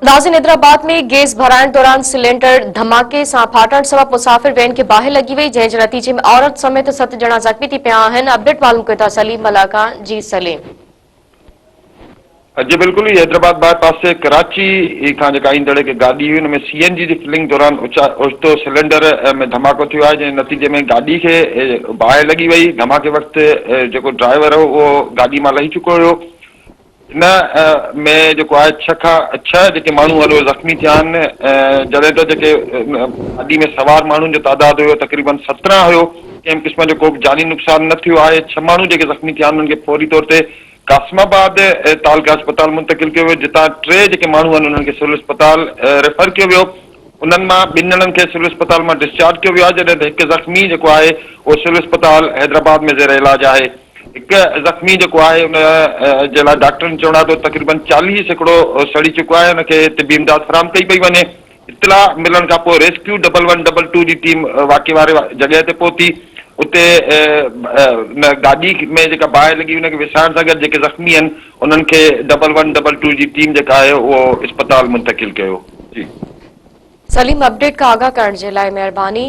ناظرين حيدرآباد ۾ گيس ڀرائڻ دوران سلينڊر ڌماڪي سان ڦاٽڻ سبب مسافر وين کي باهه لڳي وئي جنهن جي نتيجي ۾ عورت سميت ست ڄڻا زخمي ٿي پيا آهن اپڊيٽ معلوم ڪيون ٿا سليم ملاح کان جي سليم. جي بلڪل هي حيدرآباد باء پاس تي ڪراچي کان جيڪا ايندڙ هڪ گاڏي هئي ان ۾ سي اين جي جي فلنگ دوران اوچتو سلينڊر ۾ ڌماڪو ٿيو آهي جنهن جي نتيجي ۾ گاڏي کي باهه لڳي وئي ڌماڪي وقت جيڪو ڊرائيور هو اهو گاڏي مان لهي چڪو هيو ان ۾ جيڪو آهي ڇهه کان ڇهه جيڪي ماڻهو آهن اهي زخمي ٿيا آهن جڏهن ته جيڪي گاڏي ۾ سوار ماڻهن جو تعداد هيو تقريبن 17 هيو ڪنهن به قسم جو ڪو به جاني نقصان نه ٿيو آهي ڇهه ماڻهو جيڪي زخمي ٿيا آهن انهن کي فوري طور تي قاسم آباد تعلقه اسپتال منتقل ڪيو ويو جتان ٽي جيڪي ماڻهو آهن انهن کي سول اسپتال ريفر ڪيو ويو انهن مان ٻن ڄڻن کي سول اسپتال مان ڊسچارج ڪيو ويو آهي جڏهن ته هڪ زخمي جيڪو آهي اهو سول اسپتال حيدرآباد ۾ زير علاج آهي. هڪ زخمي جيڪو آهي ان جي لاء ڊاڪٽرن چوڻ آهي ته تقريبن 40% سڙي چڪو آهي ان کي طبي امداد فراهم ڪئي پئي وڃي اطلاع ملڻ کان پوء rescue double one double two جي ٽيم واقعي واري جڳهه تي پهتي اتي ان گاڏي ۾ جيڪا باهه لڳي ان کي وسائڻ سان گڏ جيڪي زخمي آهن انهن کي ڊبل ون ڊبل ٽو جي ٽيم جيڪا آهي اهو اسپتال منتقل ڪيو جي. سليم اپڊيٽ کان آگاهه ڪرڻ جي لاء مهرباني.